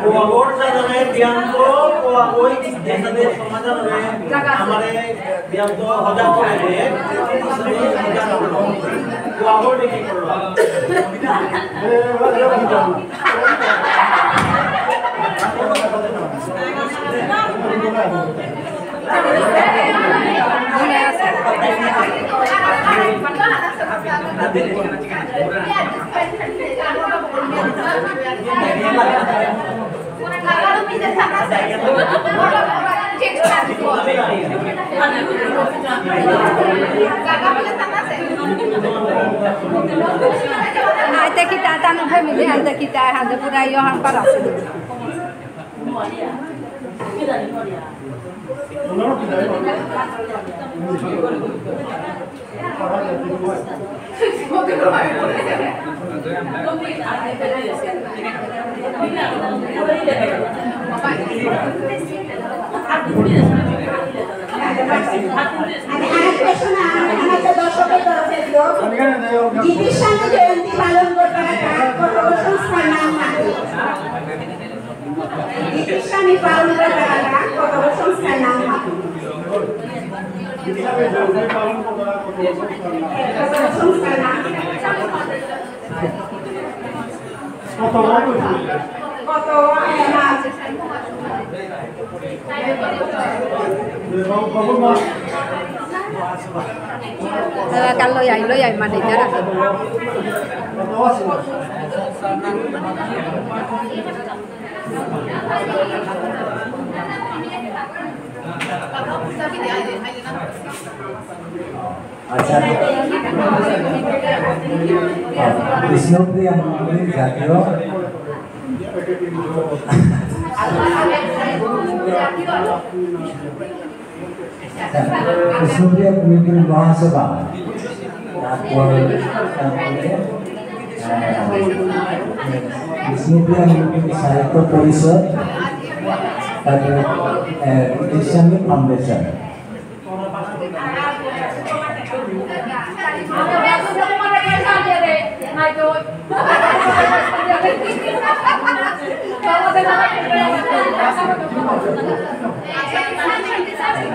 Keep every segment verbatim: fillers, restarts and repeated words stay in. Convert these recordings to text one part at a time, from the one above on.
কোয়াগর জানানে বিয়ান্ত কোয়াগই এসাদে সমাধান হবে। আমারে বিয়ান্ত হজা করে দে। কোয়াগর দেখি করবা। আইতে কিতা তানু family, আইতে কিতা হাতে পুরা ইয়ো হাম পারা আছে। আমি আরেকটা শোনা, আমাদের দর্শকের তরফে দিও। গীতিস্বামী জয়ন্তী পালন করতারা কত সংস্থার নাম মাতে। গীতিস্বামী পালন করতারা কত সংস্থার নাম মাতে। কত সংস্থার নাম। কত বড় হয়েছে? কত, এ, মা। এ, বাবু, বাবু, মা। এ, কাল লই আই, লই আই, মানে, যারা। কত আছে? আচ্ছা। হ্যাঁ, বিষ্ণুপ্রিয়া মণিপুরী জাতীয়। বিষ্ণুপ্রিয়া মণিপুরী মহাসভা। তারপর, তারপরে, আহ, বিষ্ণুপ্রিয়া মণিপুরী সাহিত্য পরিষদ। তারপরে, আহ, গীতিস্বামী ফাউন্ডেশন।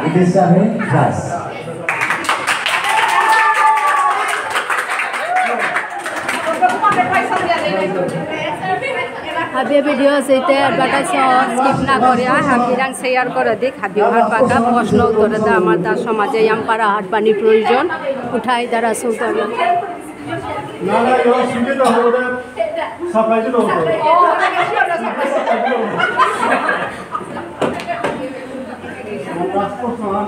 গীতিস্বামী দাস। হাবিয়ে video সহিতে advertise skip না করিয়া হাবিরাং share করে দিক। হাবি অহার পাকা প্রশ্ন উত্তরে দা আমার দা সমাজে ইয়াম পারা হারপানি প্রয়োজন উঠাই দ্বারা সুতরাং। না, না, এবার শিখে তো হবে, ওটা সাপ্লাই দিতে হবে। Last প্রশ্ন, হ্যাঁ।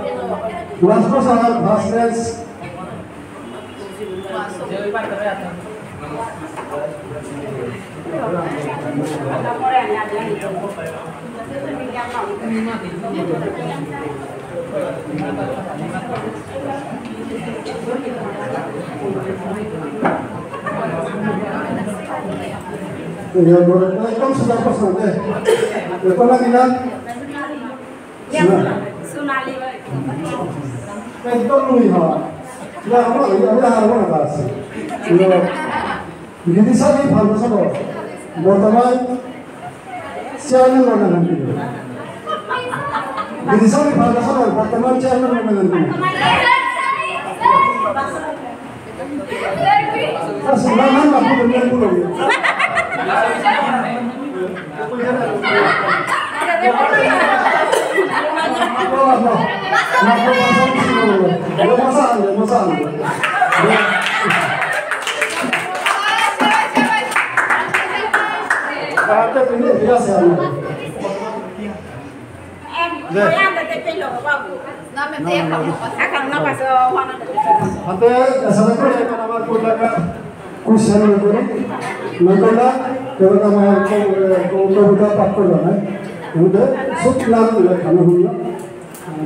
Last প্রশ্ন, হ্যাঁ, first prize। একদম সোজা প্রশ্ন, দে। এত না দিলাম। সোনালি। একদম নুই হওয়া। না, আমরা, আমরা হারবো না, বাস। গীতিস্বামী ফাউন্ডেশন বর্তমান চেয়ারম্যান মনে হন। গীতিস্বামী ফাউন্ডেশন বর্তমান চেয়ারম্যান মনে হন। হাতে এসাদে করে এখন আমার কইলাকা কুশল করে, নকলা, এবার আমার ক-, ক-, কবিতা পাঠ করলো না। এমনিতে সব নাম দিলে খানা হইল।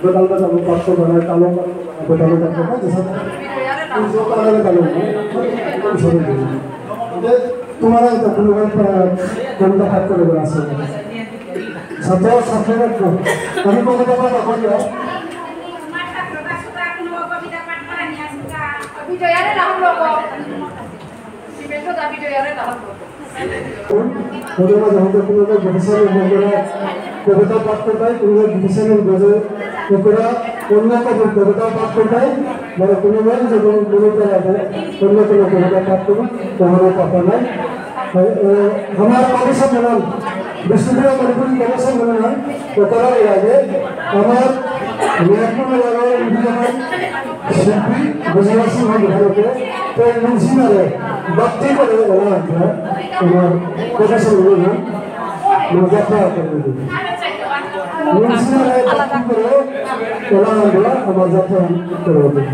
বেতাল বেতাল পাঠ করলো না, কালো বেতাল বেতাল করলো না, যেসব কালো কালো না, সব দিল। তোমার তো কোনো কবিতা পাঠ করে বলা আছে। ছাত্র ছাত্রীরা তো আমি কবিতা পাঠ করি। জয়ারে রাহুল লোক। সিমেন্ট দাবি জয়ারে রাহুল লোক। প্রথমে যখন তো কোনো লোক professional member কবিতা পাঠ করবে, কোনো লোক professional গজল, এ করে অন্য কোনো কবিতা পাঠ করবে, মানে কোনো লোক যখন মনে করা যায়, অন্য কোনো কবিতা পাঠ করবে, তাহলে পাঠা নাই। এ, এ, আমার কবি সম্মেলন, বিষ্ণুপ্রিয়া মণিপুরী কবি সম্মেলন হয়, তো তারা এর আগে আমার লেখক এলাকার উদ্যোগী শিল্পী গুজরাট সিংহ বিভাগকে তো মুন্সিনারে ভক্তি করে ওরা আমরা আমার কবি সম্মেলন হয়, আমরা যাত্রা করে দিই। মুন্সিনারে ভক্তি করে ওরা আমরা আমার যাত্রা করে দিই।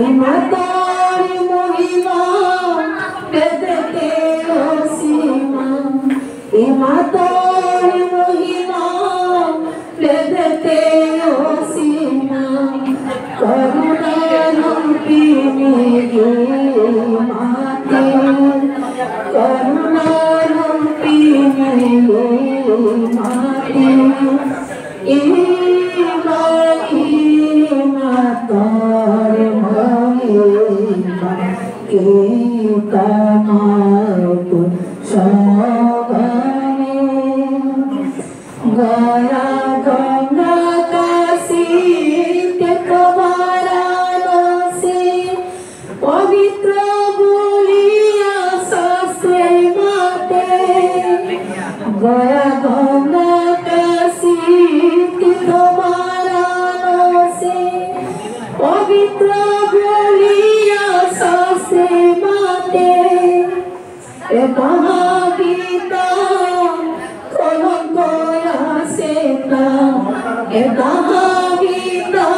ইমাতর মহিমা বেদেতে অসীমা, ইমাতর মহিমা বেদেতে অসীমা। করুণারূপিণী ইমাতে, করুণারূপিণী ইমাতে। ইমা, ইমাতর মহিমা, কিতা মাতু সগানে। গয়া গঙ্গা কাশী তীর্থ বারাণসী, পবিত্র বুলিয়া শাস্ত্রে মাতে। গয়া গঙ্গা কাশী তীর্থ বারাণসী, পবিত্র বুলিয়া শাস্ত্রে মাতে। এতা হাবিতা কলঙ্ক আসেতা, এতা হাবিতা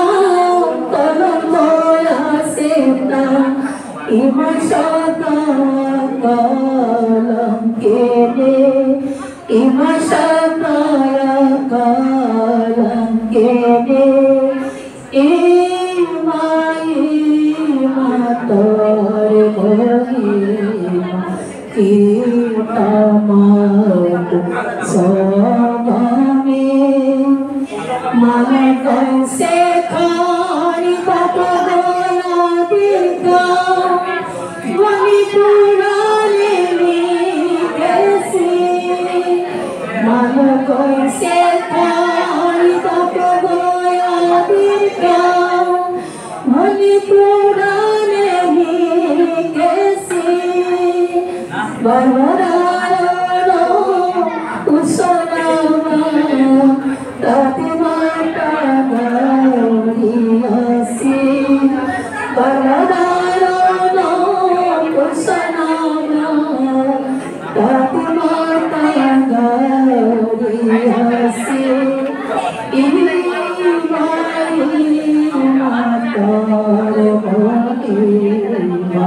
কলঙ্ক আসেতা। ইমা সদা কলঙ্কিনী, ইমা সদা কলঙ্কিনী। ইমা, ইমা তোর মহিমা, কিতা মাতু সগানে। মালকর শেখর বাপ গয়া দীর্ঘ, মণিপুরাণে লিখেসি। মালকর শেখর বাপ গয়া দীর্ঘ, মণিপুরাণে লিখেসি। বারো বারো উসনামা, তাতে মাতা গাউরিয়াসি। বারো বারো উসনামা, তাতে মাতা গাউরিয়াসি। ইমা, ইমা তোর মহিমা,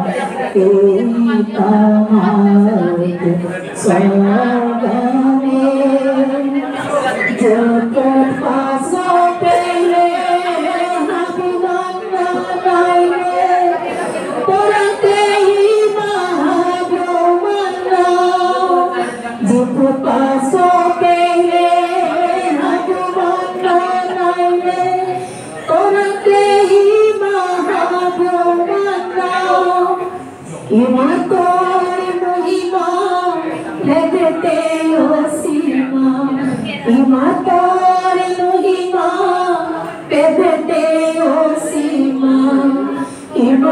কিতা মাতু সগানে। যত পাশে পেলে হাবি মান্না নাইলে, তোরাতে ইমা হাবি মান্না। যিপু পাসো পেলে হাবু মান্না নাইলে, তোরাতে ইমা হাবু মান্না। ইমা তোর মহিমা বেদেতে অসীমা, ইমা তোর মহিমা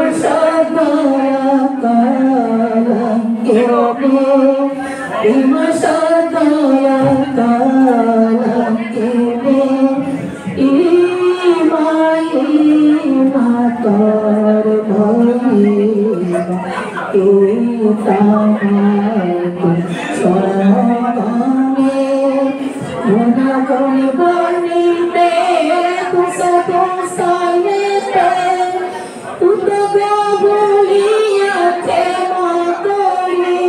Sadaya kalang kebe, ima sadaya kalang kebe, ima ima tor bhai, ima kita matu sogame, guna guni bani te tusa tusa ye te. Utogo bulia te makori,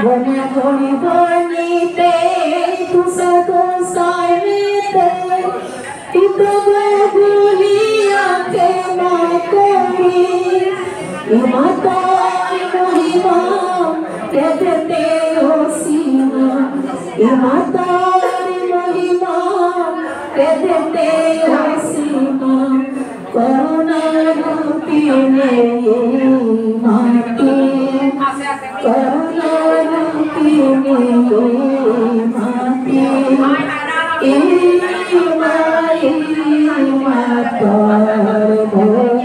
bone bone bone te, tusa tusa te. Utogo bulia te makori, imatai muhima, kete te osima, imatai muhima, kete te osima. Karuna rupini mati, karuna rupini mati, ima ima tor bhai,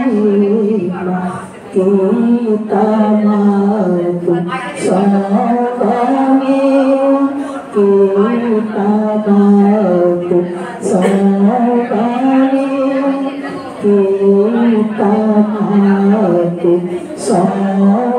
ima kita matu sogame, kita matu sogame, kita matu sogame.